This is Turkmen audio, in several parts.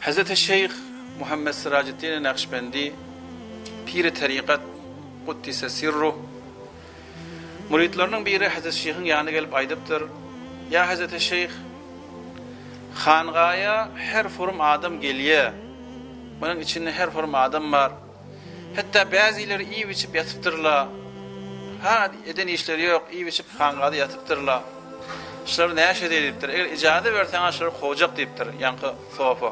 Hezreti Şeýh Muhammet Syrajeddin Nakşbendi, piri tarykat, Kuddise sirruh, müritleriniň biri Hezreti Şeýhiň ýanyna gelip aýdypdyr, Ýa Hezreti Şeýh, hangaýa her forum adam gelýä, munuň içinde her forum adam bar. Hatda bäzileri iýip-içip ýatypdyrla. Ha, eden işleri ýok, iýip-içip hangada ýatypdyrla. Şulary näşe edeýli diýipdir. Eger ijaza berseň-ä şulary kowjak diýipdir, ýaňky sofa.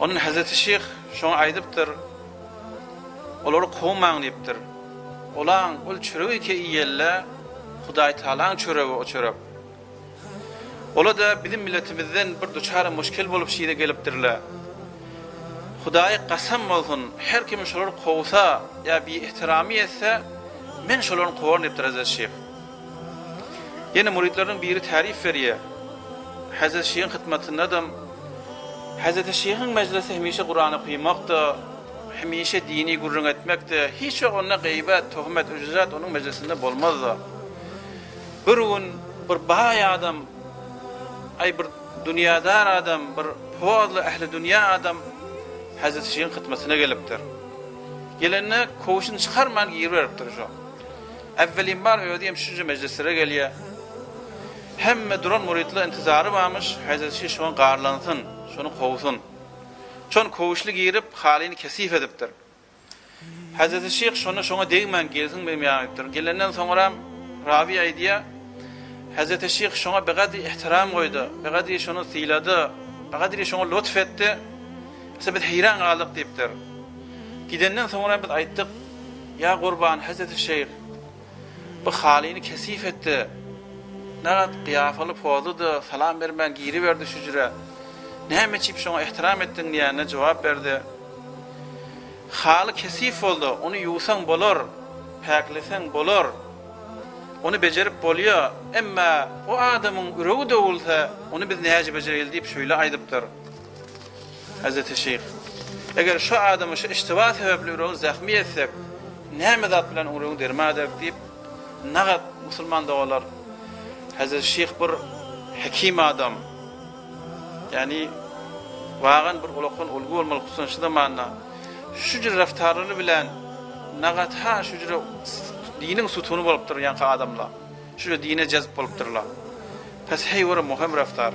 Ondan Hezreti Şyh şoňa aýdypdyr, Olary kowmaň diýipdir. Olaň ol çöregi ki iýelle, Hudaýtagalaň çöregi o çörek. Ola-da bizim milletimizden bir duçara muşkil bolup şire gelipdirle. Hudaýa kasam bolsun, her kim şolary kowsa ýa biehtirami etse, men şolaryny kowaryn diýipdir Hezreti Şyh. Ýene müritleriniň biri tärif berýär. Hezreti Şyhyň hytmatyndadym. Hezreti Şyhyň mejlisi hemişe Kuran okymakdy, hemişe dini gürrüň etmekdi. Hiç wagt onda gybat, töhmet, üjüzat onuň mejlisinde bolmazdy. Bir gün bir baý adam, aý bir dünýädar adam, bir pozly ähli dünýä adam Hezreti Şyhyň hytmatyna gelipdir. Gelende köwşüni çykarman giriberipdir şo. Äwwelim bar özi hem şunça mejlislere gelýär. Hemme duran müritler intizary barmyş, Hezreti Şyh şoňa garlansyn, şony kowsun. Şon köwüşli girip, halyny kesif edipdir. Hezreti Şyh şonda şoňa degmän gelsin benim ýanyma diýipdir. Gelenden soňram rawy aýdýar, Hezreti Şyh şoňa begadri ihtiram goýdy, begadri şony sylady, begadri şoňa lutf etdi. Ise biz heýran galdyk diýipdir. Gidenden soňram biz aýtdyk, Ýa gurban Hezreti Şyh, bu halyny kesif etdi. Nagat gyýafaly pozly-da, salam bermän giriberdi şüjre. Näme üçin şoňa ihtiram etdiň diýende jogap berdi. Haly kesif boldy, ony ýuwsaň bolar, päkleseň bolar. Ony bejerip bolýa, emma o adamyň üregi döwülse, ony biz näce bejereýli diýip şöýle aýdypdyr. Hezreti Şyh, Eger şu adamy şu iştiba sebäpli üregini zähmi etsek, näme zat bilen oň üregini derman ederik diýip, nagat musulman doganlar, Hezreti Şyh bir hekim adam. Ýagny wagan bir ulakan ulgy bolmaly hususan şu zamanda. Şu jür raftarlary bilen nagat-ha şu jüre diniň sutuny bolupdyr ýaňky adamla. Şu jüre dine jezp bolupdyrla. Pes heý bir muhim raftar.